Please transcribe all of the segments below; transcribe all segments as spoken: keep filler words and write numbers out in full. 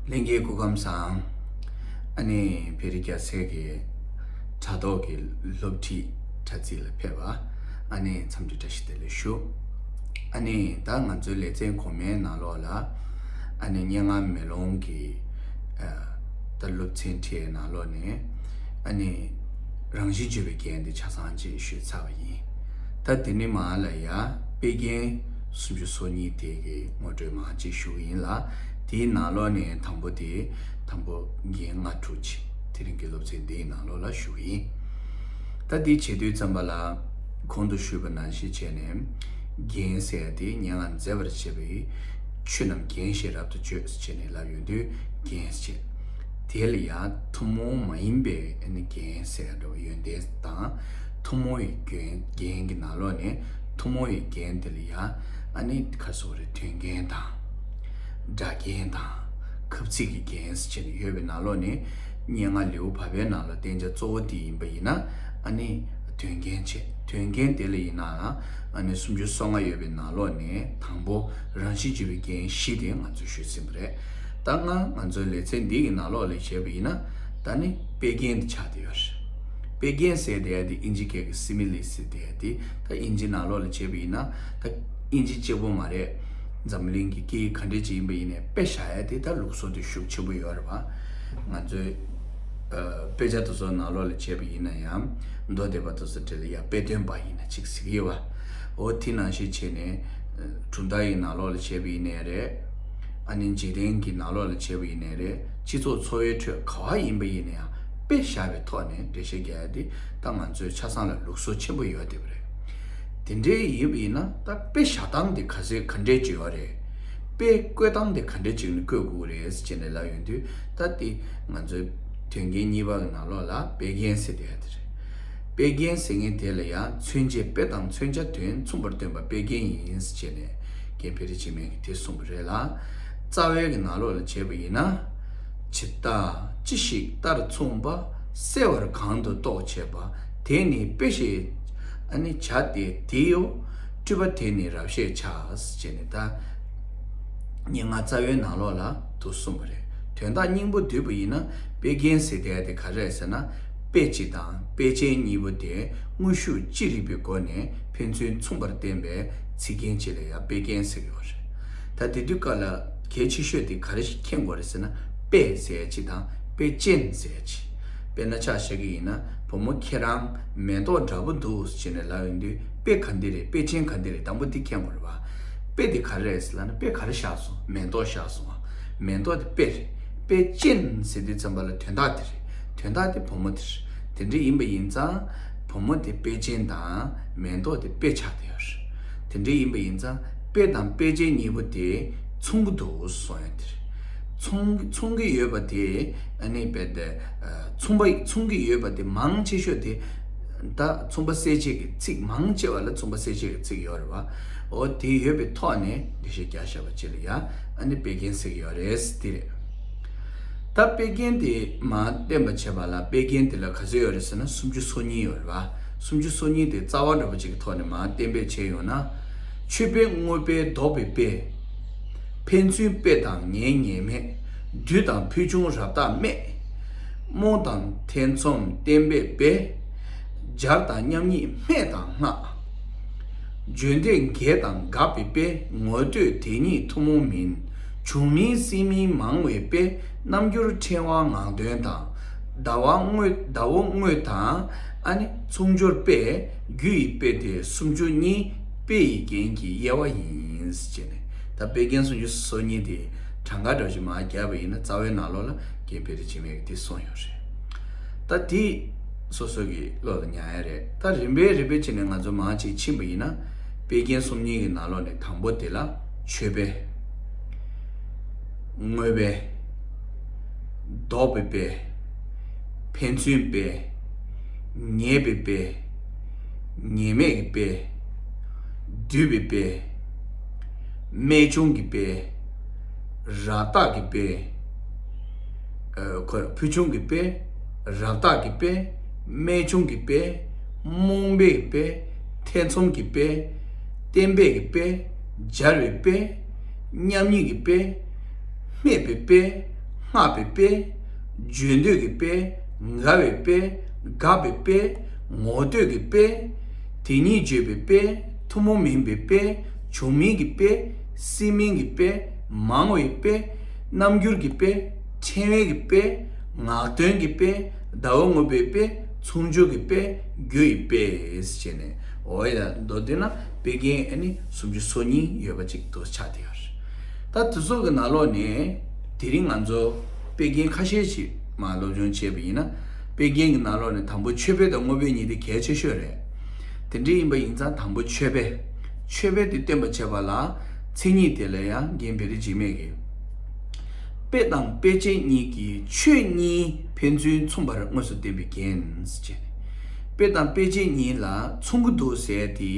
ལྷན་རྒྱས་སྐུ་ཁམས་བཟང་། ཨ་ནི་བོད་རིགས་རྒྱལ་སྲས་ཀྱི་དྲ་ཐོག་གི་སློབ་ཁྲིད་དྲ་ཚིགས་ལ་ཕེབས་པ། ཨ་ནི་འཚམས་འདྲི་བཀྲ་ཤིས་བདེ་ལེགས་ཞུ། ཨ་ནི་ད་ང་ཚོའི་ལེ་ཚན་གོང་མའི་ནང་ལོགས་ལ། ཨ་ནི་སྙན་ངག་མེ་ལོང་གི་ཨ་ད་སློབ་ཚན་ཁྲིད་ནང་ལོགས་ནས། ཨ་ནི་རང་བཞིན་བརྗོད་པའི་རྒྱན་དེ་ཆ་ཚང་ཅིག་ཞུས་ཚར་བ་ཡིན། ད་དེ་ནི་མ་ལ་ཡ་དཔེ་རྒྱན་སུམ་ཅུ་སོ་གཉིས་དེ་གི་ངོ་སྤྲོད་མང་ཅིག་ཞུ་གི་ཡིན་ལ། དེའི་ནང་ལོགས་ནས་དང་པོ་དེ་དང་པོ་རྒྱན་ལྔ་དྲུག་ཅིག་དེ་རིང་གི་སློབ་ཚན་འདིའི་ནང་ལོགས་ལ་ཞུ་གི་ཡིན། ད་དེ་བྱེད་དུས་ཙམ་པ་ལ་གོང་དུ་ཞུས་པ་ནང་བཞིན་བྱས་ནས། རྒྱན་ཟེར་ཡ་དེ་སྙན་ངག་མཛེས་པར་བྱེད་པའི་ཆོས་རྣམས་རྒྱན་ཞེས་རབ་ཏུ་བརྗོད་ཟེར་བྱས་ནས་ལབ་ཡོང་དུས་རྒྱན་ཟེར་བྱས། དེ་ལ་ཡང་ཐུན་མོང་མ་ཡིན་པའི་ཨ་ནི་རྒྱན་ཟེར་ཡ་འདྲ་བ་ཡོན་ཏན་དང་། ཐུན་མོང་བའི་རྒྱན་རྒྱན་གྱི་ནང་ལོགས་ནས་ཐུན་མོང་བའི་རྒྱན་དེ་ལ་ཡང་ཨ་ནི་ག་རེ་ཟེར་དགོས་རེད། དོན་རྒྱན་དང་། སྒྲ་རྒྱན་དང་། གབ་ཚིག་གི་རྒྱན་ཟེར་བྱས་ནས་ཡོད་པའི་ནང་ལོགས་ནས། སྙན་ངག་ལེའུ་བར་པའི་ནང་ལ་བསྟན་བྱ་གཙོ་བོ་དེ་ཡིན་པ་ཡིན་ན། ཨ་ནི་དོན་རྒྱན་བྱས། དོན་རྒྱན་དེ་ལ་ཡིན་ནའང་ཨ་ནི་སུམ་ཅུ་སོ་ལྔ་ཡོད་པའི་ནང་ལོགས་ནས་དང་པོ་རང་བཞིན་བརྗོད་པའི་རྒྱན་བཞི་དེ་ང་ཚོས་ཞུས་ཟིན་པ་རེད། ད་སྔ་ང་ཚོའི་ལེ་ཚན་འདི་གི་ནང་ལོགས་ལ་བྱས་པ་ཡིན་ན། ད་ནི་དཔེ་རྒྱན་དེ་ཆགས་བསྡད་ཡོད་རེད། དཔེ་རྒྱན་ཟེར་བསྡད་ཡ་དེ་ཨིན་ཇི་སྐད་ཀྱི་སི་མི་ལི་ཟེར་བསྡད་ཡ་དེ། ད་ཨིན་ཇི་ནང་ལོགས་ལ་བྱས་པ་ཡིན་ན། ད་ཨིན་ཇི་གཅིག་པོ་མ་རེད། འཛམ་གླིང་གི་སྐད་ཡིག་ག་འདྲས་ཅིག་ཡིན་པ་ཡིན་ནའི་དཔེ་བཞག་ཡ་དེ་ད་ལུགས་སྲོལ་དེ་ཤུགས་ཆེན་པོ་ཡོད་རེད་པ། ང་ཚོའི་ཨ་དཔེ་ཆ་དེ་ཚོ་ནང་ལོགས་ལ་བྱས་པ་ཡིན་ན་ཡང་། མདོ་སྡེ་པ་དེ་ཚོ་དེ་ལ་ཡང་དཔེ་སྟོན་པ་ཡིན་ན་ཅིག་ཟེར་གྱི་ཡོད་པ། འོ་དེ་ནང་བཞིན་བྱས་ནས་ཨ་གྲུབ་མཐའ་ཡི་ནང་ལོགས་ལ་བྱས་པ་ཡིན་ནའི་རེད། ཨ་ནི་འཇིག་རྟེན་གྱི་ནང་ལོགས་ལ་བྱས་པ་ཡིན་ནའི་རེད། སྤྱི་ཚོགས་འཚོ་བའི་ཁྲོད་ག་བ་ཡིན་པ་ཡིན་ན་ཡང་དཔེ་བཞག་པའི་ཐོག་ནས་འགྲེལ་བཤད་རྒྱག་ཡ་དེ་ད་ང་ཚོའི་ཆ་ཚང་ལ་ལུགས་སྲོལ་ཆེན་པོ་ཡོད་བསྡད་པ་རེད། དེ་འདྲའི་ཡིན་པ་ཡིན་ན་ད་དཔེ་བཞག་སྟངས་དེ་ག་ཚོད་ག་འདྲས་ཅིག་ཡོད་རེད། དཔེ་བཀོད་སྟངས་དེ་ག་འདྲས་ཅིག་ནས་བཀོད་དགོས་རེད་ཟེར་བྱས་ནས་ལབ་ཡོང་དུས། ད་དེ་ང་ཚོའི་དོན་རྒྱན་གཉིས་པ་གི་ནང་ལོགས་ལ་དཔེ་རྒྱན་ཟེར་བསྡད་ཡ་དེ་རེད། དཔེ་རྒྱན་ཟེར་མཁན་དེ་ལ་ཡང་མཚོན་བྱའི་དཔེ་དང་མཚོན་བྱ་དོན་མཚུངས་པར་སྟོན་པ་དཔེ་རྒྱན་ཡིན་ཟེར་བྱས་ནས་རྒན་བེ་རི་འཇིགས་མེད་ཀྱིས་དེ་གསུངས་པ་རེད་ལ། རྩ་བའི་གི་ནང་ལོགས་ལ་བྱས་པ་ཡིན་ན། ཇི་ལྟ་ཅི་ཞིག་ལྟར་མཚུངས་པ་གསལ་བར་གང་དུ་རྟོག་བྱེད་པ། དེ་ནི་དཔེ་ཞེས་ཨ་ནི་བྱ་སྟེ་དེའོ། སྤྲུལ་པ་དེ་ནི་རབ་བཤད་བྱ་ཟེར་བྱས་ནས་ད། སྙན་ངག་རྩ་བའི་ནང་ལོགས་ལ་དུ་གསུངས་པ་རེད། དོན་དག་སྙིང་པོ་བསྡུས་པ་ཡིན་ན། དཔེ་རྒྱན་ཟེར་བསྡད་དེ་ག་རེ་རེད་ཟེར་ན། དཔེ་གཅིག་དང་དཔེ་ཅན་གཉིས་པོ་དེ་དངོས་ཤུགས་ཅི་རིགས་པའི་སྒོ་ནས་ཕན་ཚུན་མཚུངས་པར་བསྟན་པའི་ཚིག་རྒྱན་གཅིག་ལ་ཡང་དཔེ་རྒྱན་ཟེར་གྱི་ཡོད་རེད། ད་དེ་དུས་སྐབས་ལ་གལ་ཆེ་ཤོས་དེ་ག་རེ་ཞིག་མཁྱེན་དགོས་རེད་ཟེར་ན། དཔེ་ཟེར་ཡ་གཅིག་དང་དཔེ་ཅན་ཟེར་ཡ་གཅིག་དཔེར་ན་ཆ་བཞག་གི་ཡིན་ན། བུ་མོ་ཁྱེད་རང་མེ་ཏོག་འདྲ་པོ་འདུག་ཟེར་ནས་ལབ་ཡོང་དུས། དཔེ་ག་འདི་རེད། དཔེ་ཅན་ག་འདི་རེད། དང་པོ་འདི་མཁྱེན་དགོས་རེད་པ། དཔེ་འདི་ག་རེ་རེད་ཟེར་ལབ་ན། དཔེ་ག་རེ་བཞག་སོང་། མེ་ཏོག་བཞག་སོང་བ། མེ་ཏོག་འདི་དཔེ་རེད། དཔེ་ཅན་ཟེར་དུས་ཙམ་པ་ལ་དོན་དག་འདི་རེད། དོན་དག་འདི་བུ་མོ་འདི་རེད། དེ་འདྲ་ཡིན་པ་ཡིན་ཙང་། བུ་མོ་དེ་དཔེ་ཅན་དང་མེ་ཏོག་དེ་དཔེ་ཆགས་བསྡད་ཡོད་རེད། དེ་འདྲ་ཡིན་པ་ཡིན་ཙང་དཔེ་དང་དཔེ་ཅན་གཉིས་པོ་དེ་མཚུངས་ཀྱི་འདུག་གསུང་ཡ་དེ་རེད། མཚུངས་མཚུངས་ཀྱི་ཡོད་པ་དེ་ཨ་ནི་དཔེ་དེ་ཨ་མཚུངས་པ་མཚུངས་ཀྱི་ཡོད་པ་དེ་མང་ཆེ་ཤོས་དེ། ད་མཚུངས་པ་གསལ་བྱེད་ཀྱི་ཚིག་མང་ཆེ་བ་ལ་མཚུངས་པ་གསལ་བྱེད་ཀྱི་ཚིག་ཡོད་རེད་བ། འོ་དེ་ཡོད་པའི་ཐོག་ནས་འགྲེལ་བཤད་རྒྱག་བཞག་པ་ཅིག་ལ་ཡ་ཨ་ནི་དཔེ་རྒྱན་ཟེར་གྱི་ཡོད་རེད་དེ་རེད། ད་དཔེ་རྒྱན་དེ་མར་བསྟན་པ་བྱས་པ་ལ། དཔེ་རྒྱན་དེ་ལ་ག་ཚོད་ཡོད་རེད་ཟེར་ན། སུམ་ཅུ་སོ་གཉིས་ཡོད་རེད་བ། སུམ་ཅུ་སོ་གཉིས་དེ་རྩ་བ་འདྲ་པོ་ཅིག་གི་ཐོག་ནས་མར་གཏན་འབེབས་བྱས་ཡོང་ན། མཆོད་པའི་དངོས་པོས་བཟློག་པའི་དཔེ། ཕན་ཚུན་དཔེ་དང་ངེས་ངེས་མེད། བསྡུས་དང་ཕུལ་བྱུང་རབ་རྟགས་སྨྲས། རྨོངས་དང་ཐེ་ཚོམ་བསྟན་པའི་དཔེ། སྦྱར་དང་མཉམ་ཉིད་སྨྲས་དང་སྔགས། བརྗོད་འདོད་འགལ་དང་དགག་པའི་དཔེ། ངོ་བསྟོད་དེ་ཉིད་ཐུན་མོང་མིན། བྱུང་མིན་སྲིད་མིན་མང་བའི་དཔེ། རྣམ་འགྱུར་ཕྲེང་བ་ངང་འདོན་དང་། ཟླ་བ་དངོས་ཟླ་བོ་དངོས་དང་། ཨ་ནི་མཚུངས་སྦྱོར་དཔེ། རྒྱུ་ཡི་དཔེ་སྟེ་སུམ་ཅུ་གཉིས། དཔེ་ཡི་རྒྱན་གྱི་དབྱེ་བ་ཡིན། ཟེར་ནས། ད་དཔེ་རྒྱན་སུམ་ཅུ་སོ་གཉིས་དེ་གྲངས་ཀ་འདྲ་ཞིག་མར་བརྒྱབ་པ་ཡིན་ན། རྩ་བའི་ནང་ལོགས་ལ་རྒན་བེ་རི་འཇིགས་མེད་ཀྱིས་དེ་གསུངས་ཡོད་རེད། ད་དེ་སོ་སོ་གི་བློ་ལ་ཉར་ཡ་རེད། ད་རིམ་པས་རིམ་པས་བྱས་ནས་ང་ཚོ་མར་ཅིག་ཕྱིན་པ་ཡིན་ན། དཔེ་རྒྱན་སུམ་གཉིས་ཀྱི་ནང་ལོགས་ནས་དང་པོ་དེ་ལ་མཆོད་པའི། དངོས་པའི། བཟློག་པའི་དཔེ། ཕན་ཚུན་དཔེ། ངེས་པའི་དཔེ། ངེས་མེད་ཀྱི་དཔེ། བསྡུས་པའི་དཔེ། རྨད་བྱུང་གི་དཔེ། རབ་རྟགས་ཀྱི་དཔེ། ཨ་ཁོ་ཕུལ་བྱུང་གི་དཔེ། རབ་རྟགས་ཀྱི་དཔེ། རྨད་བྱུང་གི་དཔེ། རྨོངས་པའི་དཔེ། ཐེ་ཚོམ་གྱི་དཔེ། བསྟན་པའི་གི་དཔེ། སྦྱར་བའི་དཔེ། མཉམ་ཉིད་ཀྱི་དཔེ། སྨྲས་པའི་དཔེ། བསྔགས་པའི་དཔེ། བརྗོད་འདོད་ཀྱི་དཔེ། དགའ་བའི་དཔེ། དགག་པའི་དཔེ། ངོ་འདོད་ཀྱི་དཔེ། དེ་ཉིད་བརྗོད་པའི་དཔེ། ཐུན་མོང་མིན་པའི་དཔེ། བྱུང་མིན་གྱི་དཔེ། སྲིད་མིན་གྱི་དཔེ། མང་བའི་དཔེ། རྣམ་འགྱུར་གྱི་དཔེ། ཕྲེང་བའི་གི་དཔེ། ངག་དོན་གྱི་དཔེ། ཟླ་བ་དངོས་པོའི་དཔེ། མཚུངས་སྦྱོར་གྱི་དཔེ། རྒྱུ་ཡི་དཔེ་ཟེར་ནས། འོ་ཡ། མདོར་བསྡུས་ན་དཔེ་རྒྱན་ཨ་ནི་སུམ་ཅུ་སོ་གཉིས་ཡོད་པ་ཅིག་ཏུ་ཆགས་བསྡད་ཡོད་རེད། ད་དེ་ཚོ་གི་ནང་ལོགས་ནས་དེ་རིང་ང་ཚོ་དཔེ་རྒྱན་ཁ་ཤས་ཤིག་མར་སློབ་སྦྱོང་བྱས་པ་ཡིན་ན། དཔེ་རྒྱན་གྱི་ནང་ལོགས་ནས་དང་པོ་མཆོད་དཔེ་དང་དངོས་དཔེ་གཉིས་དེ་གལ་ཆེ་ཤོས་རེད། དེ་འདྲ་ཡིན་པ་ཡིན་ཙང་དང་པོ་མཆོད་དཔེ། མཆོད་དཔེ་དེ་སྟོན་པ་བྱེད་པ་ལ། མཚན་ཉིད་དེ་ལ་ཡང་རྒན་བེ་རི་འཇིགས་མེད་ཀྱིས། དཔེ་དང་དཔེ་ཅན་གཉིས་ཀྱི་ཆོས་གཉིས་ཕན་ཚུན་མཚུངས་པར་དངོས་སུ་བསྟན་པའི་རྒྱན་ཟེར་བྱས་ནས། དཔེ་དང་དཔེ་ཅན་གཉིས་ལ་མཚུངས་ཀྱི་འདུག་ཟེར་ཏེ།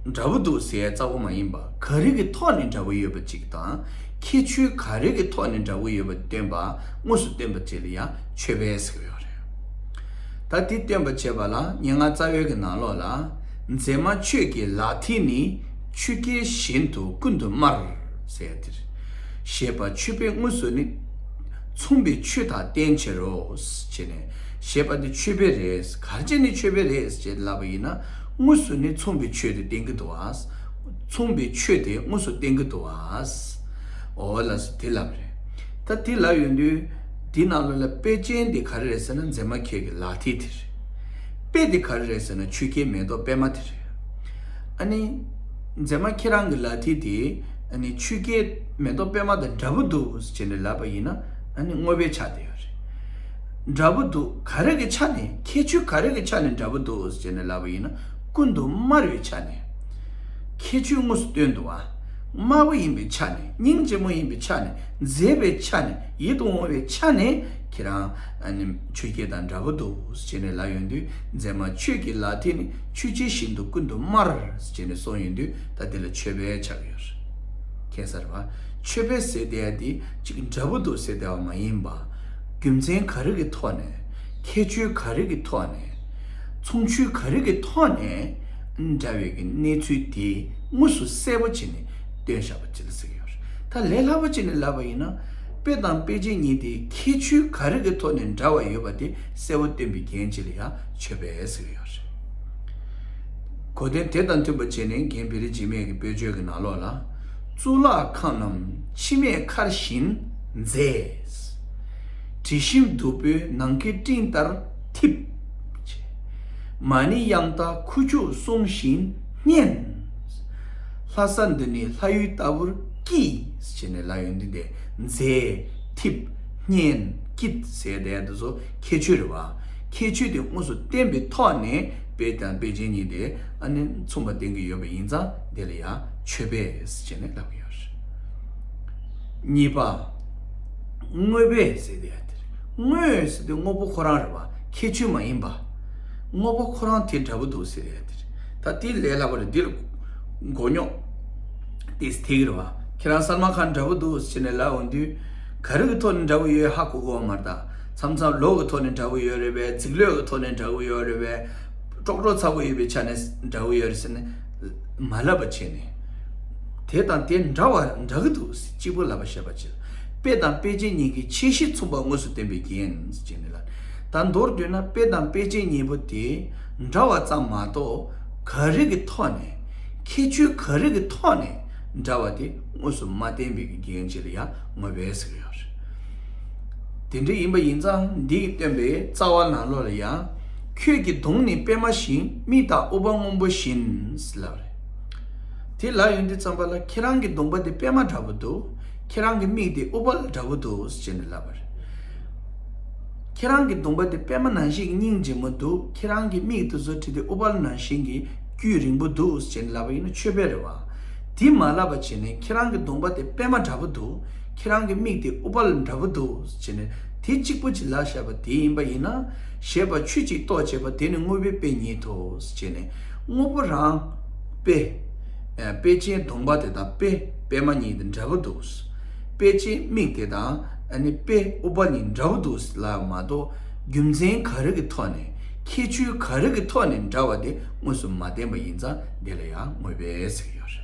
འདྲ་པོ་འདུག་ཟེར་རྩ་བ་མ་ཡིན་པ། ག་རེ་གི་ཐོག་ནས་འདྲ་པོ་ཡོད་པ་ཅིག་དང་། ཁྱད་ཆོས་ག་རེ་གི་ཐོག་ནས་འདྲ་པོ་ཡོད་པ་སྟོན་པ་དངོས་སུ་སྟོན་པ་ཅིག་ལ་ཡང་མཆོད་པ་ཟེར་གྱི་ཡོད་རེད། ད་དེ་སྟོན་པ་བྱེད་པ་ལ་སྙན་ངག་རྩ་བའི་གི་ནང་ལོགས་ལ། མཛེས་མ་ཁྱོད་ཀྱི་ལག་མཐིལ་ནི། ཆུ་སྐྱེས་བཞིན་དུ་ཀུན་ཏུ་དམར། ཟེར་ཡ་དེ་རེད། ཞེས་པ་མཆོད་པའི་དངོས་སུ་ནི། མཚུངས་པའི་ཆོས་དག་བསྟན་བྱེད་རོ། ཞེས་ནས། ཞེས་པ་འདི་མཆོད་པའི་རེད། ག་རེ་བྱས་ནས་མཆོད་པའི་རེད་ཅེས་ལབ་པ་ཡིན་ན། དངོས་སུ་ནི་མཚུངས་པའི་ཆོས་དེ་བསྟན་གྱི་འདུག་ཨ། མཚུངས་པའི་ཆོས་དེ་དངོས་སུ་བསྟན་གྱི་འདུག་ཨ། འོ་ལགས་སོ། དེ་ལབ་རེད། ད་དེ་ལབ་ཡོང་དུས། དེ་ནང་ལོགས་ལ་དཔེ་ཅན་དེ་ག་རེ་རེད་ཟེར་ན། མཛེས་མ་ཁྱེད་ཀྱི་ལག་མཐིལ་དེ་རེད། དཔེ་དེ་ག་རེ་རེད་ཟེར་ན། ཆུ་སྐྱེས་མེ་ཏོག་པད་མ་དེ་རེད། ཨ་ནི། མཛེས་མ་ཁྱེད་རང་གི་ལག་མཐིལ་དེ། ཨ་ནི་ཆུ་སྐྱེས་མེ་ཏོག་པད་མ་དང་འདྲ་པོ་འདུག་ཟེར་ནས་ལབ་པ་ཡིན་ན། ཨ་ནི་དངོས་པོའི་ཆ་དེ་ཡོད་རེད། འདྲ་པོ་འདུག་ག་རེ་གི་ཆ་ནས། ཁྱད་ཆོས་ག་རེ་གི་ཆ་ནས་འདྲ་པོ་འདུག་ཟེར་ནས་ལབ་པ་ཡིན་ན། ཀུན་ཏུ་དམར་བའི་ཆ་ནས། ཁྱད་ཆོས་དངོས་སུ་སྟོན་འདུག་ཨ། དམར་པོ་ཡིན་པའི་ཆ་ནས། སྙིང་རྗེ་མོ་ཡིན་པའི་ཆ་ནས། མཛེས་པའི་ཆ་ནས། ཡིད་དུ་འོང་བའི་ཆ་ནས། ཁྱེད་རང་ཨ་ནི་ཆུ་སྐྱེས་དང་འདྲ་པོ་འདུག་ཟེར་ནས་ལབ་ཡོང་དུས། མཛེས་མ་ཁྱོད་ཀྱི་ལག་མཐིལ་ནི། ཆུ་སྐྱེས་བཞིན་དུ་ཀུན་ཏུ་དམར། ཟེར་ནས་གསུངས་ཡོང་དུས། ད་དེ་ལ་མཆོད་པའི་ཆ་ཡོད་རེད། མཁྱེན་གསལ་བ། མཆོད་པའི་ཟེར་བསྡད་ཡ་དེ་གཅིག་འདྲ་པོ་འདུག་ཟེར་བསྡད་པ་མ་ཡིན་པ། རྒྱུ་མཚན་ག་རེ་གི་ཐོག་ནས། ཁྱད་ཆོས་ག་རེ་གི་ཐོག་ནས། མཚུངས་ཆོས་ག་རེ་གི་ཐོག་ནས། འདྲ་བའི་གི་གནས་ཚུལ་དེ་དངོས་སུ་གསལ་པོ་བྱས་ནས་སྟོན་བཞག་པ་ཅིག་ལ་ཟེར་གྱི་ཡོད་རེད། ད་ལས་སླ་པོ་བྱས་ནས་ལབ་པ་ཡིན་ན། དཔེ་དང་དཔེ་ཅན་གཉིས་དེ་ཁྱད་ཆོས་ག་རེ་གི་ཐོག་ནས་འདྲ་བ་ཡོད་པ་དེ་གསལ་པོ་སྟོན་པའི་རྒྱན་ཅིག་ལ་ཡང་མཆོད་པ་ཟེར་གྱི་ཡོད་རེད། གོ་དོན་དེ་དང་མཐུན་པ་བྱས་ནས་རྒན་བེ་རི་འཇིགས་མེད་ཀྱི་དཔེར་བརྗོད་ཀྱི་ནང་ལོགས་ལ། གཙུག་ལག་ཁང་རྣམས་འཆི་མེད་མཁར་བཞིན་མཛེས། དྲི་ཞིམ་བདུག་སྤོས་ནམ་མཁའི་སྤྲིན་ལྟར་འཐིབས། མ་ཎི་དབྱངས་རྟ་ཁུ་བྱུག་གསུམ་བཞིན་སྙན། ལྷ་ས་འདི་ནི་ལྷ་ཡུལ་ལྟ་བུར་སྐྱིད། ཟེར་ནས་ལབ་ཡོང་དུས་དེ། མཛེས། འཐིབས། སྙན། སྐྱིད་ཟེར་དེ་འདི་ཚོ་ཁྱད་ཆོས་རེད་བ། ཁྱད་ཆོས་དེ་དངོས་སུ་བསྟན་པའི་ཐོག་ནས་དཔེ་དང་དཔེ་ཅན་གཉིས་དེ་ཨ་ནི་མཚུངས་པ་བསྟན་གྱི་ཡོད་པ་ཡིན་ཙང་དེ་ལ་ཡང་མཆོད་པ་ཟེར་ནས་ལབ་ཀྱི་ཡོད་རེད། གཉིས་པ། དངོས་པོ་ཟེར་དེ་ཡང་དེ་རེད། དངོས་ཟེར་དེ་དངོས་པོ་ཁོ་རང་རེད་བ། ཁྱད་ཆོས་མ་ཡིན་པ། དངོས་པོ་ཁོ་རང་དེ་འདྲ་པོ་འདུག་ཟེར་ཡ་དེ་རེད། ད་དེ་ལས་སླ་པོ་རེད། འདི་ལ་མགོ་རྙོག་དེ་ཐེག་གི་རེད་བ། ཁྱེད་རང་གསར་མ་ཁང་འདྲ་པོ་འདུག་ཟེར་ནས་ལབ་འོང་དུས། ག་རེ་གི་ཐོག་ནས་འདྲ་པོ་ཡོད་ཧ་གོ་གོ་བ་མ་རེད་ད། མཚམས་མཚམས་ལོ་གི་ཐོག་ནས་འདྲ་པོ་ཡོད་རེད་པས། རྫིག་ལོས་གི་ཐོག་ནས་འདྲ་པོ་ཡོད་རེད་པས། ཀྲོག་ཀྲོག་ཚ་པོ་ཡོད་པའི་ཆ་ནས་འདྲ་པོ་ཡོད་རེད་ཟེར་ནས་མ་ལབ་པ་བྱས་ནས། དེ་དང་དེ་འདྲ་བ་འདྲ་གི་འདུག་ཟེར་གཅིག་པོ་ལབ་པ་བཤད་པ་བྱས། དཔེ་དང་དཔེ་ཅན་གཉིས་ཀྱི་ཁྱད་གཞི་མཚུངས་པ་དངོས་སུ་བསྟན་པའི་རྒྱན་ཟེར་ནས་ལབ། ད་མདོར་བསྡུས་ན་དཔེ་དང་དཔེ་ཅན་གཉིས་པོ་དེ་འདྲ་བ་ཙམ་མ་གཏོགས། ག་རེ་གི་ཐོག་ནས། ཁྱད་ཆོས་ག་རེ་གི་ཐོག་ནས་འདྲ་བ་དེ་དངོས་སུ་མ་བསྟན་པའི་རྒྱན་ཅིག་ལ་ཡང་དངོས་པོ་ཟེར་གྱི་ཡོད་རེད། དེ་འདྲ་ཡིན་པ་ཡིན་ཙང་འདི་གིས་སྟོན་པའི་རྩ་བ་ནང་ལོགས་ལ་ཡང་། ཁྱོད་ཀྱི་གདོང་ནི་པད་མ་བཞིན། མིག་དང་ཨུཏྤལ་སྔོན་པོ་བཞིན། ལབ་རེད། དེ་ལབ་ཡོང་དུས་ཙམ་པ་ལ། ཁྱེད་རང་གི་གདོང་པ་དེ་པད་མ་འདྲ་པོ་འདུག་ཁྱེད་རང་གི་མིག་དེ་ཨུཏྤལ་འདྲ་པོ་འདུག་ཟེར་ནས་ལབ་པ་རེད། ཁྱེད་རང་གི་གདོང་པ་དེ་པད་མ་ནང་བཞིན་གྱི་སྙིང་རྗེ་མོ་འདུག་ཁྱེད་རང་གི་མིག་དེ་ཚོ་བྲིས་ཏེ་ཨུཏྤལ་ནང་བཞིན་གྱི་རྒྱུད་རིང་པོ་འདུག་ཟེར་ནས་ལབ་པ་ཡིན་ན་མཆོད་པ་རེད་བ། དེ་མ་ལབ་པ་བྱས་ནས། ཁྱེད་རང་གི་གདོང་པ་དེ་པད་མ་འདྲ་པོ་འདུག་ཁྱེད་རང་གི་མིག་དེ་ཨུཏྤལ་འདྲ་པོ་འདུག་ཟེར་ནས་དེ་གཅིག་པོ་ཅིག་ལབ་བཞག་པ་དེ་ཡིན་པ་ཡིན་ན། ཞེས་པ་ཆོས་གཅིག་རྟོགས་བྱེད་པ། དེ་ནི་དངོས་པོའི་དཔེ་ཉིད་དོ། ཟེར་ནས་དངོས་པོ་རང་། དཔེ། ཨ། དཔེ་ཅན་གདོང་པ་དེ་དང་དཔེ་པད་མ་གཉིས་དེ་འདྲ་པོ་འདུག་དཔེ་ཅན་མིག་དེ་དང་ཨ་ནི་དཔེ་ཨུཏྤལ་གཉིས་འདྲ་པོ་འདུག་ལབ་མ་གཏོགས། རྒྱུ་མཚན་ག་རེ་གི་ཐོག་ནས། ཁྱད་ཆོས་ག་རེ་གི་ཐོག་ནས་འདྲ་བ་དེ་དངོས་སུ་མ་བསྟན་པ་ཡིན་ཙང་དེ་ལ་ཡང་དངོས་པོ་ཟེར་གྱི་ཡོད་རེད།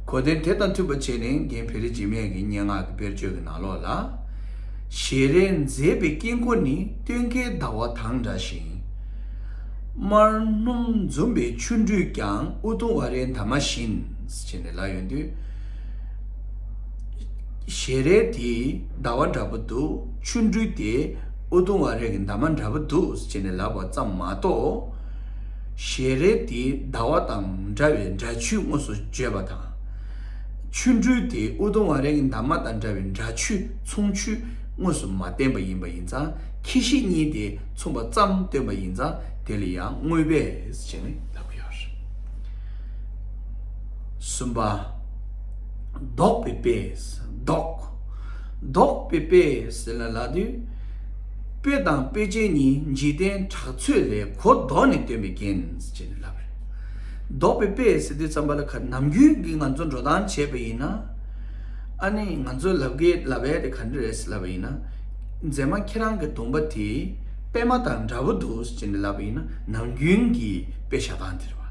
གོ་དོན་དེ་དང་མཐུན་པ་བྱས་ནས་རྒན་བེ་རི་འཇིགས་མེད་ཀྱི་སྙན་ངག་གི་དཔེར་བརྗོད་ཀྱི་ནང་ལོགས་ལ། ཞལ་རས་མཛེས་པའི་དཀྱིལ་འཁོར་ནི། སྟོན་ཀའི་ཟླ་བ་དང་འདྲ་ཞིང་། དམར་སྣུམ་འཛུམ་པའི་ཆོ་འཕྲུལ་ཀྱང་། ཨུ་དུམ་ཝཱ་རའི་འདབ་མ་བཞིན། ཟེར་ནས་ལབ་ཡོང་དུས། ཞལ་རས་དེ་ཟླ་བ་འདྲ་པོ་འདུག་ཆོ་འཕྲུལ་དེ་ཨུ་དུམ་ཝཱ་རའི་གི་འདབ་མ་འདྲ་པོ་འདུག་ཟེར་ནས་ལབ་པ་ཙམ་མ་གཏོགས། ཞལ་རས་དེ་ཟླ་བ་དང་འདྲ་བའི་འདྲ་ཆོས་དངོས་སུ་བརྗོད་པ་དང་། ཆོ་འཕྲུལ་དེ་ཨུ་དུམ་ཝཱ་རའི་གི་འདབ་མ་དང་འདྲ་བའི་འདྲ་ཆོས་མཚུངས་ཆོས་དངོས་སུ་མ་བསྟན་པ་ཡིན་པ་ཡིན་ཙང་། ཁྱད་གཞི་གཉིས་དེ་མཚུངས་པ་ཙམ་སྟོན་པ་ཡིན་ཙང་། དེ་ལ་ཡང་དངོས་པས་ཟེར་ནས་ལབ་ཀྱི་ཡོད་རེད། གསུམ་པ། ལྡོག་པའི་དཔེ། ལྡོག་ལྡོག་པའི་དཔེ་ཟེར་ལ་ལབ་དུས། དཔེ་དང་དཔེ་ཅན་གཉིས། འཇིག་རྟེན་གྲགས་ཚོད་ལས། གོ་ལྡོག་ནས་སྟོན་པའི་རྒྱན་ཟེར་ནས་ལབ་རེད། ལྡོག་པའི་དཔེ་ཟེར་དུས་ཙམ་པ་ལ། ཁ་ནམ་རྒྱུན་གྱི་ང་ཚོ་འགྲོ་སྟངས་བྱས་པ་ཡིན་ན། ཨ་ནི་ང་ཚོ་ལབ་ཀྱི་ལབ་ཡ་དེ་ག་འདྲ་རེད་ཟེར་ལབ་པ་ཡིན་ན། མཛེས་མ་ཁྱེད་རང་གི་གདོང་པ་དེ་པད་མ་དང་འདྲ་པོ་འདུག་ཟེར་ནས་ལབ་པ་ཡིན་ན། ནམ་རྒྱུན་གྱི་དཔེ་བཞག་སྟངས་དེ་རེད་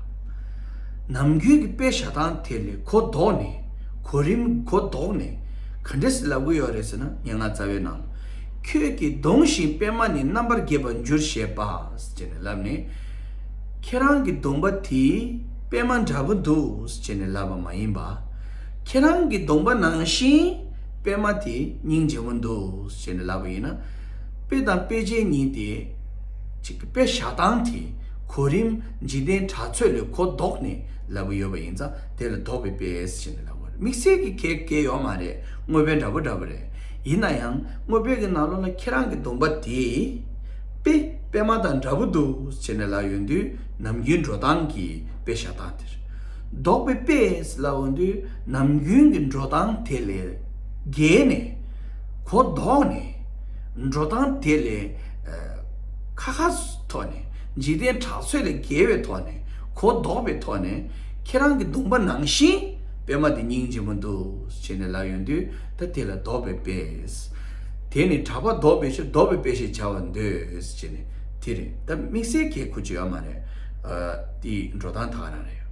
བ། ནམ་རྒྱུན་གྱི་དཔེ་བཞག་སྟངས་དེ་ལས་གོ་ལྡོག་ནས། གོ་རིམ་གོ་ལྡོག་ནས་ག་འདྲ་ཟེར་ལབ་ཀྱི་ཡོད་རེད་ཟེར་ན། སྙན་ངག་རྩ་བའི་ནང་ལ། ཁྱོད་ཀྱི་གདོང་བཞིན་པད་མ་ནི། རྣམ་པར་རྒྱས་པར་འགྱུར་ཞེས་པ། ཟེར་ནས་ལབ་ནས། ཁྱེད་རང་གི་གདོང་པ་དེ་པད་མ་འདྲ་པོ་འདུག་ཟེར་ནས་ལབ་པ་མ་ཡིན་པ། ཁྱེད་རང་གི་གདོང་པ་ནང་བཞིན་པད་མ་དེ་སྙིང་རྗེ་མོ་འདུག་ཟེར་ནས་ལབ་པ་ཡིན་ན། དཔེ་དང་དཔེ་ཅན་གཉིས་དེ་ཅིག་གི་དཔེ་བཞག་སྟངས་དེ་གོ་རིམ་འཇིག་རྟེན་གྲགས་ཚོད་ལས་གོ་ལྡོག་ནས་ལབ་ཀྱི་ཡོད་པ་ཡིན་ཙང་། དེ་ལ་ལྡོག་པའི་དཔེ་ཟེར་ནས་ལབ་པ་རེད། དམིགས་བསལ་གྱི་གལ་གལ་ཡོད་མ་རེད། དངོས་དཔེ་འདྲ་པོ་འདྲ་པོ་རེད། ཡིན་ན་ཡང་དངོས་དཔེ་གི་ནང་ལོགས་ལ་ཁྱེད་རང་གི་གདོང་པ་དེ་དཔེ་པད་མ་དང་འདྲ་པོ་འདུག་ཟེར་ནས་ལབ་ཡོང་དུས། ནམ་རྒྱུན་འགྲོ་སྟངས་ཀྱི་དཔེ་བཞག་སྟངས་དེ་རེད། ལྡོག་པའི་དཔེ་ལབ་ཡོང་དུས། ནམ་རྒྱུན་གྱི་འགྲོ་སྟངས་དེ་ལས་བརྒལ་ནས། གོ་ལྡོག་ནས། འགྲོ་སྟངས་དེ་ལས་ཨ་ཁ་ཁ་ཐོག་ནས། འཇིག་རྟེན་གྲགས་ཚོད་ལས་བརྒལ་བའི་ཐོག་ནས། གོ་ལྡོག་པའི་ཐོག་ནས། ཁྱེད་རང་གི་གདོང་པ་ནང་བཞིན་པད་མ་དེ་སྙིང་རྗེ་མོ་འདུག་ཟེར་ནས་ལབ་ཡོང་དུས། ད་དེ་ལ་ལྡོག་པའི་དཔེ། དེ་ནི་གྲགས་པ་ལྡོག་པའི་ཕྱིར། ལྡོག་པའི་དཔེ་ཞེས་བྱ་བར་འདོད། ཟེར་ནས་དེ་རེད། ད་དམིགས་བསལ་གྱི་གོ་རྒྱུ་ཡོད་མ་རེད། ཨ་དེའི་འགྲོ་སྟངས་དག་རང་རེད།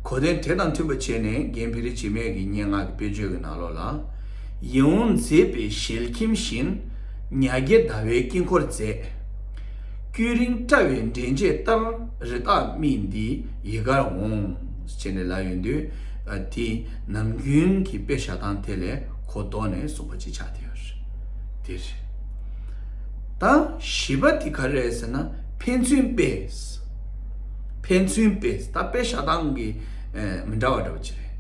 གོ་དོན་དེ་དང་མཐུན་པ་བྱས་ནས། རྒན་བེ་རི་འཇིགས་མེད་ཀྱི་སྙན་ངག་གི་དཔེར་བརྗོད་ཀྱི་ནང་ལོགས་ལ། ཡིད་འོང་མཛེས་པའི་ཞལ་ཁྱིམ་བཞིན། ཉ་རྒྱལ་ཟླ་བའི་དཀྱིལ་འཁོར་མཛེས། དཀྱུས་རིང་བཀྲ་བའི་འདྲེན་བྱེད་ལྟར། རི་དྭགས་རྨིས་འདི་ཡི་གར་འོང་། ཟེར་ནས་ལབ་ཡོང་དུས། ཨ་དེ་ནམ་རྒྱུན་གྱི་དཔེ་བཞག་སྟངས་དེ་ལས་གོ་ལྡོག་ནས་གསུངས་པ་ཅིག་ཆགས་བསྡད་ཡོད་རེད། དེ་རེད། ད་བཞི་པ་དེ་ག་རེ་རེད་ཟེར་ན། ཕན་ཚུན་དཔེ། ཕན་ཚུན་དཔེ། ད་དཔེ་བཞག་སྟངས་ཀྱི་ཨ་མི་འདྲ་བ་འདྲ་བ་ཅིག་རེད།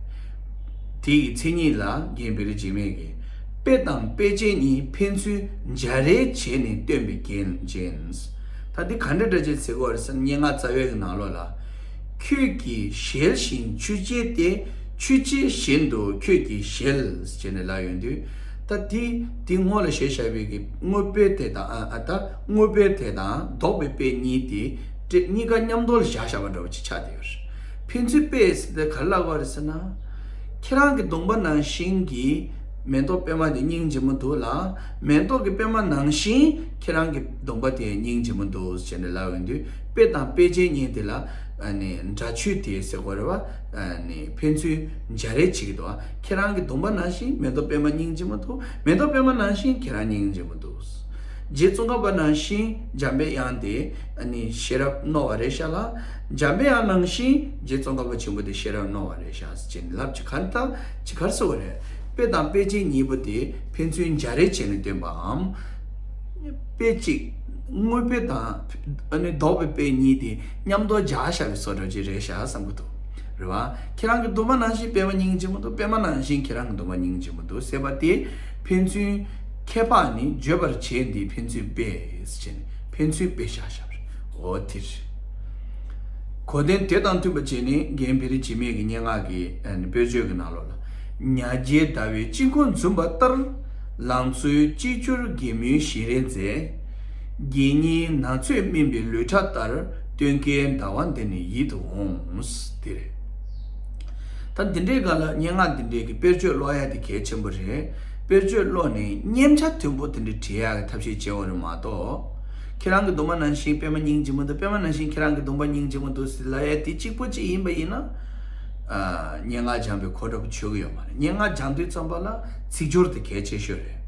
དེ་ཡི་མཚན་ཉིད་ལ་རྒན་བེ་རི་འཇིགས་མེད་ཀྱིས། དཔེ་དང་དཔེ་ཅན་གཉིས། ཕན་ཚུན་སྦྱར་རེས་བྱས་ནས་སྟོན་པའི་རྒྱན་ཅན། ད་འདི་ག་འདྲ་འདྲ་ཅིག་ཟེར་གྱི་ཡོད་རེད་ཟེར་ན། སྙན་ངག་རྩ་བའི་གི་ནང་ལོགས་ལ། ཁྱོད་ཀྱི་ཞལ་བཞིན་ཆོས་ཅན་ཏེ། ཆོས་ཅན་བཞིན་དུ་ཁྱོད་ཀྱི་ཞལ། ཟེར་ནས་ལབ་ཡོང་དུས། ད་འདི་འདི་སྔོན་ལ་བཤད་བཞག་པའི་གི་དངོས་དཔེ་དེ་དང་། ཨ་ཨ་ད་དངོས་དཔེ་དེ་དང་ལྡོག་པའི་དཔེ་གཉིས་དེ་དེ་གཉིས་ཀ་མཉམ་དུ་ལ་བཞག་བཞག་པ་འདྲ་བོ་ཅིག་ཆགས་བསྡད་ཡོད་རེད། ཕན་ཚུན་དཔེ་ཟེར་དེ་ག་རེ་ལབ་དགོས་རེད་ཟེར་ན། ཁྱེད་རང་གི་གདོང་པ་ནང་བཞིན་གྱི་མེ་ཏོག་པད་མ་དེ་སྙིང་རྗེ་མོ་འདུག་ལ། མེ་ཏོག་གི་པད་མ་ནང་བཞིན་ཁྱེད་རང་གི་གདོང་པ་དེ་སྙིང་རྗེ་མོ་འདུག་ཟེར་ནས་ལབ་ཡོང་དུས། དཔེ་དང་དཔེ་ཅན་གཉིས་དེ་ལ་ཨ་ནི་འདྲ་ཆོས་དེ་ཟེར་དགོས་རེད་བ། ཨ་ནི་ཕན་ཚུན་སྦྱར་རེས་བྱེད་ཀྱི་འདུག་ཁྱེད་རང་གི་གདོང་པ་ནང་བཞིན་མེ་ཏོག་པད་མ་སྙིང་རྗེ་མོ་འདུག་མེ་ཏོག་པད་མ་ནང་བཞིན་ཁྱེད་རང་སྙིང་རྗེ་མོ་འདུག་རྗེ་ཙོང་ཁ་པ་ནང་བཞིན་འཇམ་པའི་དབྱངས་དེ་ཨ་ནི་ཤེས་རབ་རྣོ་བ་རེད་ཤག་ལ། འཇམ་པའི་དབྱངས་ནང་བཞིན་རྗེ་ཙོང་ཁ་པ་ཆེན་པོ་དེ་ཤེས་རབ་རྣོ་བ་རེད་ཤག་ཟེར་ནས་ལབ་ཅིག་ག་རེ་ད་ཅིག་ག་རེ་ཟེར་བ་རེད། དཔེ་དང་དཔེ་ཅན་གཉིས་པོ་དེ་ཕན་ཚུན་སྦྱར་རེས་བྱས་ནས་སྟོན་པའམ། དཔེ་གཅིག་དངོས་དཔེ་དང་ཨ་ནི་ལྡོག་པའི་དཔེ་གཉིས་དེ་མཉམ་དུ་སྦྱར་བཞག་པའི་བཟོ་འདྲ་ཅིག་རེད་ཤག་བསམ་གྱི་འདུག་རེད་བ། ཁྱེད་རང་གི་གདོང་པ་ནང་བཞིན་པད་མ་སྙིང་རྗེ་མོ་འདུག་པད་མ་ནང་བཞིན་ཁྱེད་རང་གི་གདོང་པ་སྙིང་རྗེ་མོ་འདུག་ཟེར་བ་དེ། ཕན་ཚུན་ཁྱད་འཕགས་ནི་བརྗོད་པར་བྱེད་འདི་ཕན་ཚུན་དཔེ་ཟེར་ནས་ཕན་ཚུན་དཔེ་བཞག་བཞག་པ་རེད། འོ་དེ་རེད། གོ་དོན་དེ་དང་མཐུན་པ་བྱས་ནས་རྒན་བེ་རི་འཇིགས་མེད་ཀྱི་སྙན་ངག་གི་ཨ་ནི་དཔེར་བརྗོད་ཀྱི་ནང་ལོགས་ལ། ཉ་རྒྱལ་ཟླ་བའི་དཀྱིལ་འཁོར་འཛུམ་པ་ལྟར། ལང་ཚོའི་གཅིག་གྱུར་གད་མོའི་ཞལ་རས་མཛེས། དགེ་བསྙེན་ན་ཚོད་སྨིན་པའི་ལུས་ཕྲ་ལྟར། སྟོན་ཀའི་ཟླ་བ་འདི་ནི་ཡིད་དུ་འོང་། དེ་རེད། ད་འདི་འདྲའི་སྒང་ལ་སྙན་ངག་འདི་འདྲའི་གི་དཔེར་བརྗོད་ཀློག་ཡ་དེ་གལ་ཆེན་པོ་རེད། དཔེར་བརྗོད་ཀློག་ནས་མཉན་ཆ་མཐོན་པོ་དེ་འདྲ་བྲིས་ཡ་གི་ཐབས་ཤེས་བྱེད་འོ་རེད་མ་གཏོགས། ཁྱེད་རང་གི་གདོང་པ་ནང་བཞིན་པད་མ་སྙིང་རྗེ་མོ་འདུག་པད་མ་ནང་བཞིན་ཁྱེད་རང་གི་གདོང་པ་སྙིང་རྗེ་མོ་འདུག་ཟེར་ལབ་ཡ་དེ་གཅིག་པོ་གཅིག་ཡིན་པ་ཡིན་ན། ཨ་སྙན་ངག་སྦྱང་པའི་གོ་འདྲ་པོ་ཆོད་གི་ཡོད་མ་རེད། སྙན་ངག་སྦྱང་དུས་ཙམ་པ་ལ་ཚིག་སྦྱོར་དེ་གལ་ཆེ་ཤོས་རེད།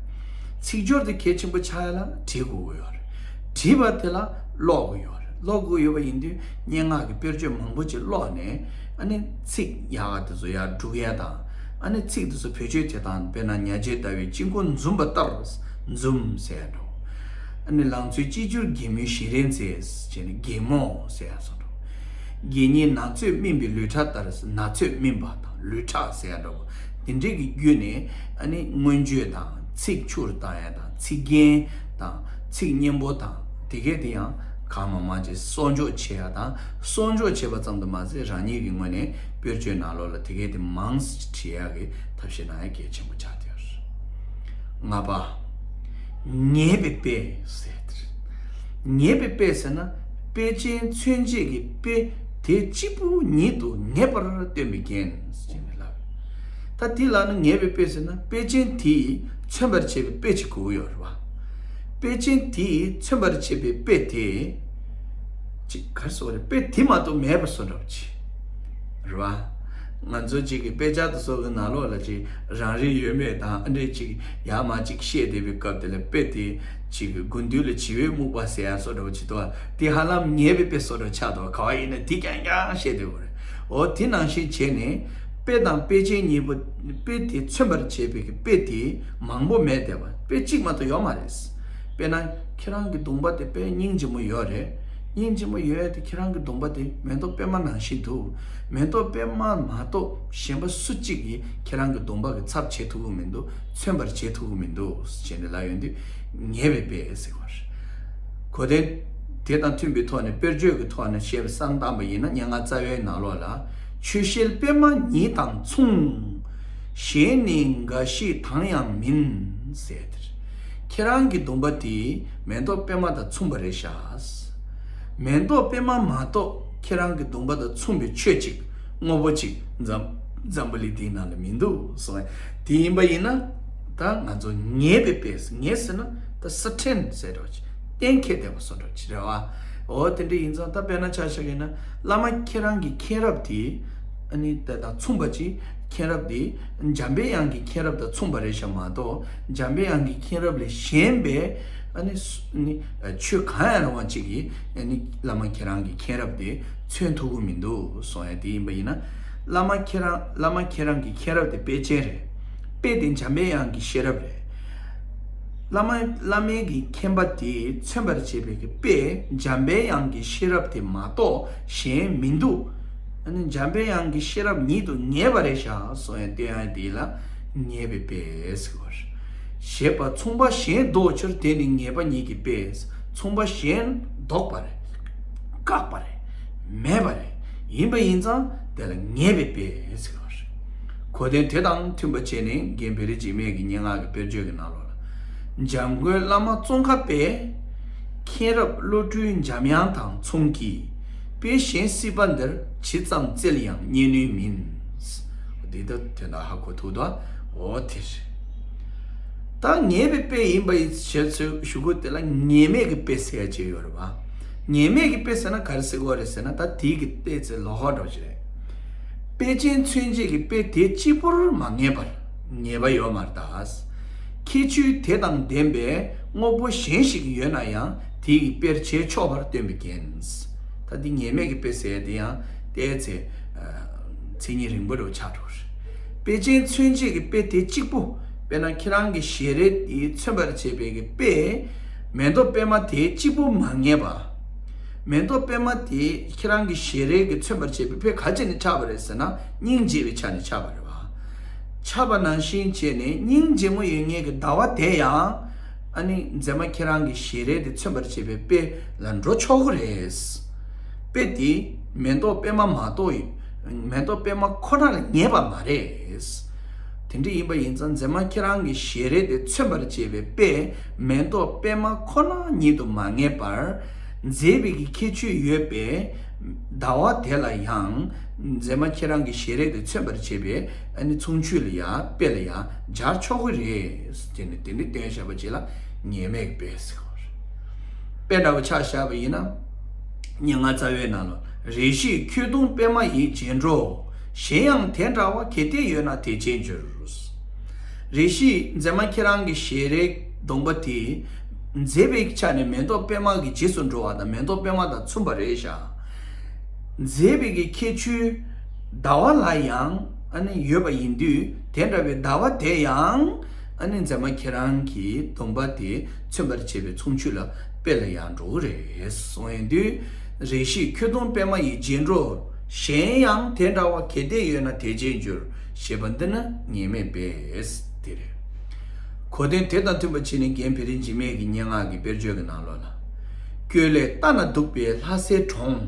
ཚིག་སྦྱོར་དེ་གལ་ཆེན་པོ་ཆགས་ཡ་ལ་བྲིས་དགོས་ཀྱི་ཡོད་རེད། བྲིས་པ་དེ་ལ་ཀློག་དགོས་ཡོད་རེད། ཀློག་དགོས་ཡོད་པ་ཡིན་དུས་སྙན་ངག་གི་དཔེར་བརྗོད་མང་པོ་ཅིག་ཀློག་ནས། ཨ་ནི་ཚིག་ཡག་ག་དེ་ཚོ་ཡར་སྒྲུག་ཡ་དང་། ཨ་ནི་ཚིག་དེ་ཚོ་བེད་སྤྱོད་བྱེད་སྟངས། དཔེར་ན་ཉ་རྗེ་ལྟ་བུའི་དཔྱིད་ཀོ་འཛུམ་པ་ལྟར། འཛུམ་ཟེར་ཡ་འདྲ་བོ། ཨ་ནི་ལང་ཚོའི་སྐྱིད་འགྱུར་གད་མོའི་ཞལ་རས་མཛེས་བྱས་ནས་གད་མོ་ཟེར་ཡ་སོགས་འདྲ་བོ། དགེ་བསྙེན་ན་ཚོད་སྨིན་པའི་ལུས་ཕྲ་ལྟར། ན་ཚོད་སྨིན་པ་དང་ལུས་ཕྲ་ཟེར་ཡ་འདྲ་བོ། དེ་འདྲས་ཀྱི་བརྒྱུད་ནས་ཨ་ནི་མངོན་བརྗོད་དང་ཚིག་འཁྱུར་བཏང་ཡ་དང་། ཚིག་རྒྱན་དང་ཚིག་སྙན་པོ་དང་། དེ་གས་དེ་ཡང་གང་མང་མང་ཅིག་གསོག་འཇོག་བྱེད་ཡ་དང་། གསོག་འཇོག་བྱེད་པ་ཙམ་དུ་མ་ཟད། རང་ཉིད་ཀྱི་ངོས་ནས་དཔེར་བརྗོད་ནང་ལོགས་ལ་དེ་གས་དེ་མང་ཙམ་བྲིས་ཡ་གི་ཐབས་ཤེས་གནང་ཡ་གལ་ཆེན་པོ་ཆགས་བསྡད་ཡོད་རེད། ལྔ་པ། ངེས་པའི་དཔེ་ཟེར་དེ་རེད། ངེས་པའི་དཔེ་ཟེར་ན། དཔེ་ཅན་མཚོན་བྱེད་ཀྱི་དཔེ་དེ་གཅིག་པུ་ཉིད་དུ་ངེས་པར་སྟོན་པའི་རྒྱན་ཟེར་ནས་ལབ། ད་དེ་ལ་ནི་ངེས་པའི་དཔེ་ཟེར་ན། དཔེ་ཅན་དེས་མཚོན་པར་བྱེད་པའི་དཔེ་ཅིག་དགོས་ཀྱི་ཡོད་རེད་པ། དཔེ་ཅན་དེས་མཚོན་པར་བྱེད་པའི་དཔེ་དེ། ཅིག་ག་རེ་ཟེར་དགོས་རེད། དཔེ་དེ་མ་གཏོགས་མེད་པ་བཟོ་འདྲ་བོ་ཅིག་རེད་པ། ང་ཚོ་ཅིག་གི་དཔེ་ཆ་དེ་ཚོ་གི་ནང་ལོགས་ལ་ཅིག་རང་རིག་ཡོད་མེད་དང་། ཨ་འདྲས་ཅིག་ཡར་མར་ཅིག་བཤད་བསྡད་པའི་སྐབས་དེ་ལ། དཔེ་དེ་ཅིག་དགུན་དུས་ལ་བྱི་བས་རྨུགས་པ་ཟེར་ཡ་བཟོ་འདྲ་བོ་ཅིག་འདུག་པ། དེ་ཧ་ལམ་ངེས་པའི་དཔེ་བཟོ་འདྲ་ཆགས་འདུག། ག་བ་ཡིན་ན་དེ་རྐྱང་རྐྱང་བཤད་བསྡད་ཡོད་རེད། འོ་དེ་ནང་བཞིན་བྱས་ནས། དཔེ་དང་དཔེ་ཅན་གཉིས་པོ། དཔེ་དེ་མཚོན་པར་བྱེད་པའི་དཔེ་དེ་མང་པོ་མེད་བསྡད་པ། དཔེ་གཅིག་མ་གཏོགས་ཡོད་མ་རེད། དཔེར་ན་ཁྱེད་རང་གི་གདོང་པ་དེ་དཔེ་སྙིང་རྗེ་མོ་ཡོད་རེད། སྙིང་རྗེ་མོ་ཡོད་དེ། ཁྱེད་རང་གི་གདོང་པ་དེ་མེ་ཏོག་པད་མ་ནང་བཞིན་འདུག། མེ་ཏོག་པད་མ་མ་གཏོགས་གཞན་པ་སུ་གཅིག་གིས་ཁྱེད་རང་གི་གདོང་པ་གི་ཚབ་བྱེད་ཐུབ་ཀྱི་མི་འདུག། མཚོན་པར་བྱེད་ཐུབ་ཀྱི་མི་འདུག་ཟེར་ནས་ལབ་ཡོང་དུས། ངེས་པའི་དཔེ་ཟེར་བ་རེད། གོ་དོན་དེ་དང་མཐུན་པའི་ཐོག་ནས། དཔེར་བརྗོད་ཀྱི་ཐོག་ནས་བཤད་པ་བསམ་བཏང་པ་ཡིན་ན། སྙན་ངག་རྩ་བའི་ནང་ལོགས་ལ། ཆོས་ཤེལ་པད་མ་ཉིད་དང་མཚུངས། གཞན་ནི་འགའ་ཞིག་དང་ཡང་མིན་ཟེར་དེ་རེད། ཁྱེད་རང་གི་གདོང་པ་དེ་མེ་ཏོག་པད་མ་དང་མཚུངས་པ་རེད་ཤག། མེ་ཏོག་པད་མ་མ་གཏོགས་ཁྱེད་རང་གི་གདོང་པ་དང་མཚུངས་པའི་ཆོས་གཅིག་དངོས་པོ་གཅིག་འཛམ། འཛམ་བུ་གླིང་འདིའི་ནང་ལ་མི་འདུག་གསུངས། དེ་ཡིན་པ་ཡིན་ན། ད་ང་ཚོ་ངེས་པའི་དཔེ། ངེས་ཟེར་ན་ད་སར་ཊེན་ཟེར་འདྲ་བོ་ཅིག། གཏན་འཁེལ་བསྡད་པ་བཟོ་འདྲ་བོ་ཅིག་རེད་པ། འོ་དེ་འདྲ་ཡིན་ཙང་། ད་དཔེར་ན་ཆ་བཞག་ཡིན་ན། བླ་མ་ཁྱེད་རང་གི་མཁྱེན་རབ་དེ། ཨ་ནི་དེ་དང་མཚུངས་པ་ཅིག། མཁྱེན་རབ་དེ་འཇམ་པའི་དབྱངས་ཀྱི་མཁྱེན་རབ་དང་མཚུངས་པ་རེད་ཤག་མ་གཏོགས། འཇམ་པའི་དབྱངས་ཀྱི་མཁྱེན་རབ་ལས་གཞན་པའི། ཨ་ནི་སུ། ཨ་ནི་ཆོས་གང་ཡང་རུང་བ་ཅིག་གིས། ཨ་ནི་བླ་མ་ཁྱེད་རང་གི་མཁྱེན་རབ་དེ་མཚོན་ཐུབ་ཀྱི་མི་འདུག་གསུངས་ཡ་དེ་ཡིན་པ་ཡིན་ན། བླ་མ་ཁྱེད་རང་། བླ་མ་ཁྱེད་རང་གི་མཁྱེན་རབ་དེ་དཔེ་ཅན་རེད། དཔེ་དེ་འཇམ་པའི་དབྱངས་ཀྱི་ཤེས་རབ་རེད། བླ་མ། བླ་མའི་གི་མཁྱེན་པ་དེ་མཚོན་པར་བྱེད་པའི་གི་དཔེ་འཇམ་པའི་དབྱངས་ཀྱི་ཤེས་རབ་དེ་མ་གཏོགས་གཞན་མི་འདུག། ཨ་ནི་འཇམ་པའི་དབྱངས་ཀྱི་ཤེས་རབ་ཉིད་དུ་ངེས་པ་རེད་ཤག་གསུངས་ཡ་སྟོན་ཡ་དེ་ལ་ངེས་པའི་དཔེ་ཟེར་བ་རེད། ཞེས་པ་མཚུངས་པ་གཞན་བཟློག་ཕྱིར། དེ་ནི་ངེས་པ་ཉིད་ཀྱི་དཔེ། མཚུངས་པ་གཞན་བཟློག་པ་རེད། བཀག་པ་རེད། མེད་པ་རེད། ཡིན་པ་ཡིན་ཙང་དེ་ལ་ངེས་པའི་དཔེ་ཟེར་བ་རེད། གོ་དོན་དེ་དང་མཐུན་པ་བྱས་ནས། རྒན་བེ་རི་འཇིགས་མེད་ཀྱི་སྙན་ངག་གི་དཔེར་བརྗོད་ཀྱི་ནང་ལོགས་ལ། འཇམ་མགོན་བླ་མ་ཙོང་ཁ་པའི། མཁྱེན་རབ་བློ་གྲོས་འཇམ་དབྱངས་དང་མཚུངས་ཀྱི། དཔེ་གཞན་སྲིད་པ་འདིར་ཇི་ཙམ་བཙལ་ཡང་རྙེད་ནུས་མིན། འདི་ལྟ་དོན་དག་ཧ་གོ་ཐུབ་དོ། འོ་དེ་རེད། ད་ངེས་པའི་དཔེ་ཡིན་པ་ཡི་ཞེས་ཞུ་སྒོ་དེ་ལ་ངེས་མེད་ཀྱི་དཔེ་ཟེར་ཡ་ཅིག་ཡོད་རེད་པ། ངེས་མེད་ཀྱི་དཔེ་ཟེར་ན་ག་རེ་ཟེར་དགོས་རེད་ཟེར་ན། ད་དེའི་གི་ལྟས་ཚེ་ལོག་ཧ་འགྲོ་ཞིག་རེད། དཔེ་ཅན་མཚོན་བྱེད་ཀྱི་དཔེ་དེ་གཅིག་པུར་མ་ངེས་པར། ངེས་པ་ཡོད་མ་རེད་ད། ཁྱད་ཆོས་དེ་དང་ལྡན་པའི་དངོས་པོ་གཞན་ཞིག་ཡོད་ན་ཡང་། དེ་ཡི་དཔེར་བྱས་ཆོག་པར་སྟོན་པའི་རྒྱན། ད་འདི་ངེས་མེད་ཀྱི་དཔེ་ཟེར་ཡ་དེ་ཡང་ལྟས་ཚེ། ཨ། མཚན་ཉིད་རིང་པོ་རུ་ཆགས་འགྲོ་རེད། དཔེ་ཅན་མཚོན་བྱེད་ཀྱི་དཔེ་དེ་གཅིག་པུ། དཔེར་ན་ཁྱེད་རང་གི་ཞལ་རས་དེ་མཚོན་པར་བྱེད་པའི་གི་དཔེ། མེ་ཏོག་པད་མ་དེ་གཅིག་པུ་མ་ངེས་པ། མེ་ཏོག་པད་མ་དེ་ཁྱེད་རང་གི་ཞལ་རས་ཀྱིས་མཚོན་པར་བྱེད་པའི་དཔེ་ག་ཅི་ནས་ཆགས་པ་རེད་ཟེར་ན། སྙིང་རྗེ་བའི་ཆ་ནས་ཆགས་པ་རེད་པ། ཆགས་པ་ནང་བཞིན་བྱས་ནས། སྙིང་རྗེ་མོ་ཡོད་མཁན་གྱི་ཟླ་བ་དེ་ཡང་། ཨ་ནི་མཛེས་མ་ཁྱེད་རང་གི་ཞལ་རས་དེ་མཚོན་པར་བྱེད་པའི་དཔེ་ལ་འགྲོ་ཆོག་གི་རེད། དཔེ་དེ་མེ་ཏོག་པད་མ་མ་གཏོགས། མེ་ཏོག་པད་མ་ཁོ་ན་ལ་ངེས་པ་མ་རེད། དེ་འདྲ་ཡིན་པ་ཡིན་ཙང་། མཛེས་མ་ཁྱེད་རང་གི་ཞལ་རས་དེ་མཚོན་པར་བྱེད་པའི་དཔེ་མེ་ཏོག་པད་མ་ཁོ་ན་ཉིད་དུ་མ་ངེས་པར། མཛེས་པའི་གི་ཁྱད་ཆོས་ཡོད་པའི་ཟླ་བ་དེ་ལ་ཡང་། མཛེས་མ་ཁྱེད་རང་གི་ཞལ་རས་དེ་མཚོན་པར་བྱེད་པའི། ཨ་ནི་མཚུངས་ཆོས་ལ་ཡང་། དཔེ་ལ་ཡང་སྦྱར་ཆོག་གི་རེད། དེ་ནི་དེ་འདྲ་སྟོན་བཞག་པ་ཅིག་ལ་ངེས་མེད་ཀྱི་དཔེ་ཟེར་བ་རེད། དཔེ་འདྲ་བོ་ཆ་བཞག་པ་ཡིན་ན། སྙན་ངག་རྩ་བའི་ནང་ལ། རེ་ཞིག་ཁྱོད་གདོང་པད་མ་ཡིས་བརྗེད་འགྲོ། གཞན་ཡང་དེ་འདྲ་བ་གལ་ཏེ་ཡོད་ན་དེ་བྱས་འགྱུར། རེ་ཞིག་མཛེས་མ་ཁྱེད་རང་གི་ཞལ་རས་ སྡོམ་པ་དེ་མཛེས་པའི་ཆ་ནས་མེ་ཏོག་པད་མ་གི་རྗེས་སུ་འགྲོ་བ་དང་མེ་ཏོག་པད་མ་དང་མཚུངས་པ་རེད་ཤག་མཛེས་པའི་གི་ཁྱད་ཆོས་ཟླ་བ་ལ་ཡང་ཨ་ནི་ཡོད་པ་ཡིན་དུས། དེ་འདྲ་བའི་ཟླ་བ་དེ་ཡང་ཨ་ནི་མཛེས་མ་ཁྱེད་རང་གི་སྡོམ་པ་དེ་མཚོན་པར་བྱེད་པའི་མཚུངས་ཆོས་ལ་དཔེ་ལ་ཡང་འགྲོ་གི་རེད་གསུངས་ཡོང་དུས། རེ་ཞིག་ཁྱོད་སྡོམ་པད་མ་ཡི་རྗེས་འགྲོ། གཞན་ཡང་དེ་འདྲ་བ་གལ་ཏེ་ཡོད་ན་དེ་རྗེས་འཇུག་ཞེས་པ་འདི་ནི་ངེས་མེད་པས་དེ་རེད། གོ་དོན་དེ་དང་མཐུན་པ་བྱས་ནས་རྒན་བེ་རི་འཇིགས་མེད་ཀྱི་སྙན་ངག་གི་དཔེར་བརྗོད་ཀྱི་ནང་ལོགས་ལ། སྐྱོ་ལས་ལྟ་ན་སྡུག་པའི་ལྷ་སའི་གྲོང་།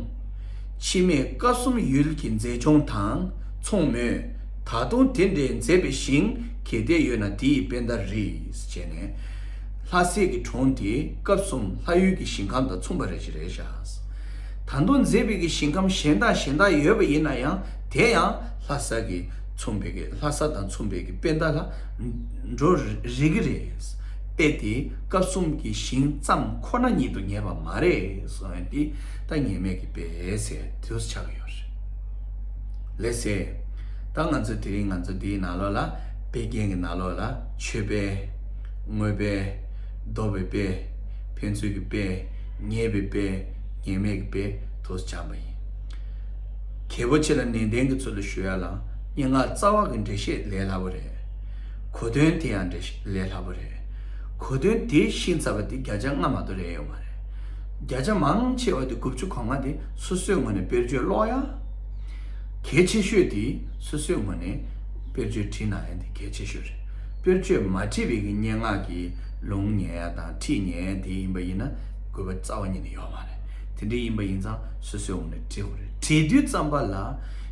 འཆི་མེད་སྐབས་གསུམ་ཡུལ་གྱི་མཛེས་ལྗོངས་དང་མཚུངས་མོད། ད་དུང་དེ་འདྲའི་མཛེས་པའི་ཞིང་གལ་ཏེ་ཡོད་ན་དེ་ཡི་དཔེ་ཟླ་རེད་ཅེས་ནས། ལྷ་སའི་གི་གྲོང་དེ་སྐབས་གསུམ་ལྷ་ཡུལ་གྱི་ཞིང་ཁམས་དང་མཚུངས་པ་རེད་ཅེས་རེད་ཤག་ད་དུང་མཛེས་པའི་གི་ཞིང་ཁམས་གཞན་དག་གཞན་དག་ཡོད་པ་ཡིན་ན་ཡང་དེ་ཡང་ལྷ་ས་གི་མཚུངས་པའི་གི་ལྷ་ས་དང་མཚུངས་པའི་གི་དཔེ་ཟླ་ལ་འགྲོ་རིགས་ཀྱི་རེད། དཔེ་དེ་སྐབས་གསུམ་གྱི་ཞིང་ཙམ་ཁོ་ན་ཉིད་དུ་ངེས་པ་མ་རེད་གསུངས་ཡོད་དེ། ད་ངེས་མེད་ཀྱི་དཔེ་ཟེར་དུས་ཆགས་ཡོད་རེད། ལགས་སེ། ད་ང་ཚོ་དེ་རིང་ང་ཚོ་དེའི་ནང་ལོགས་ལ་དཔེ་རྒྱན་གྱི་ནང་ལོགས་ལ་མཆོད་དཔེ། དངོས་དཔེ། ལྡོག་པའི་དཔེ། ཕན་ཚུན་གྱི་དཔེ། ངེས་པའི་དཔེ། ངེས་མེད་ཀྱི་དཔེ་དུ་སྦྱངས་པ་ཡིན། གལ་པོ་ཆེ་ལ་ནན་ཏན་གྱི་ཚུལ་ལ་ཞུ་ཡ་ལ་སྙན་ངག་རྩ་བ་གི་འགྲེལ་བཤད་ལས་སླ་པོ་རེད། གོ་དོན་དེ་ཡང་འགྲེལ་བཤད་ལས་སླ་པོ་རེད། གོ་དོན་དེ་ཤེས་ཚར་བ་དེ་བརྒྱ་ཆ་ལྔ་མ་གཏོགས་རེད་ཡོད་མ་རེད། བརྒྱ་ཆ་མང་ཆེ་བ་དེ་དགུ་བཅུ་གོ་ལྔ་དེ་སོ་སོའི་ངོས་ནས་དཔེར་བརྗོད་ཀློག་ཡ། གལ་ཆེ་ཤོས་དེ་སོ་སོའི་ངོས་ནས་དཔེར་བརྗོད་བྲིས་གནང་ཡ་དེ་གལ་ཆེ་ཤོས་རེད། དཔེར་བརྗོད་མ་བྲིས་པའི་གི་སྙན་ངག་གི་ལུང་ཉན་ཡ་དང་ཁྲིད་ཉན་ཡ་དེ་ཡིན་པ་ཡིན་ན་དགོས་པ་རྩ་བ་ཉིད་ནས་ཡོད་མ་རེད། དེ་འདྲ་ཡིན་པ་ཡིན་ཙང་སོ་སོའི་ངོས་ནས་བྲིས་དགོས་རེད། བྲིས་དུས་ཙམ་པ་ལ་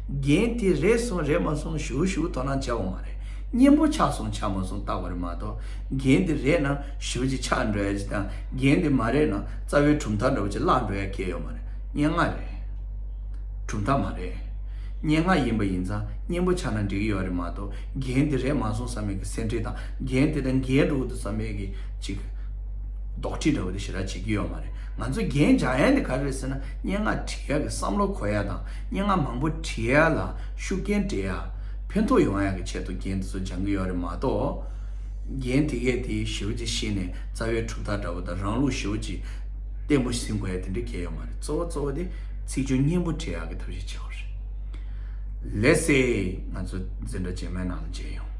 རྒན་དེ་རེད་སོང་རེད་མ་སོང་ཞུ་ཞུ་དོ་སྣང་བྱ་འོང་མ་རེད། སྙན་པོ་ཆགས་སོང་ཆགས་མ་སོང་བལྟ་དགོས་རེད་མ་གཏོགས། རྒན་དེ་རེད་ན་ཞེ་པོ་ཅིག་ཆགས་འགྲོ་ཡ་ཅིག་དང་། རྒན་དེ་མ་རེད་ན་རྩ་བའི་གྲུབ་མཐའ་འདྲ་བོ་ཅིག་བརླག་འགྲོ་ཡ་གལ་ཡོད་མ་རེད། སྙན་ངག་རེད། གྲུབ་མཐའ་མ་རེད། སྙན་ངག་ཡིན་པ་ཡིན་ཙང་སྙན་པོ་ཆགས་ན་འགྲིག་གི་ཡོད་རེད་མ་གཏོགས། རྒན་དེ་རེད་མ་སོང་བསམ་པའི་གི་སེམས་ཁྲལ་དང་། རྒན་དེ་དང་རྒན་འགྲོ་གི་འདུག་བསམ་པའི་གི་ཅིག་དོགས་འདྲི་འདྲ་བོ་དེ་ཞེ་དྲག་བྱེད་ཀྱི་ཡོད་མ་རེད། ང་ཚོ་རྒན་སྦྱང་ཡ་དེ་ག་རེ་རེད་ཟེར་ན། སྙན་ངག་བྲིས་ཡ་གི་བསམ་བློ་འཁོར་ཡ་དང་། སྙན་ངག་མང་པོ་བྲིས་ཡ་ལ་ཤུགས་རྐྱེན་སྤྲད་ཡ། ཕན་ཐོགས་ཡོང་ཡ་གི་ཆེད་དུ་རྒན་དེ་ཚོ་སྦྱང་གི་ཡོད་རེད་མ་གཏོགས། རྒན་དེ་གས་དེ་ཞེ་པོ་ཅིག་ཤེས་ནས་རྩ་བའི་གྲུབ་མཐའ་འདྲ་བོ་དང་རང་ལུགས་ཞེ་པོ་ཅིག་བརྟན་པོ་ཟིན་དགོས་ཡ་དེ་འདྲ་གལ་ཡོད་མ་རེད། གཙོ་བོ་གཙོ་བོ་དེ་ཚིག་སྦྱོར་སྙན་པོ་བྲིས་ཡ་གི་ཐབས་ཤེས་བྱེད་དགོས་རེད། ལགས་སེ། ང་ཚོ་འཛིན་གྲྭ་རྗེས་མའི་ནང་ལ་མཇལ་ཡོང་།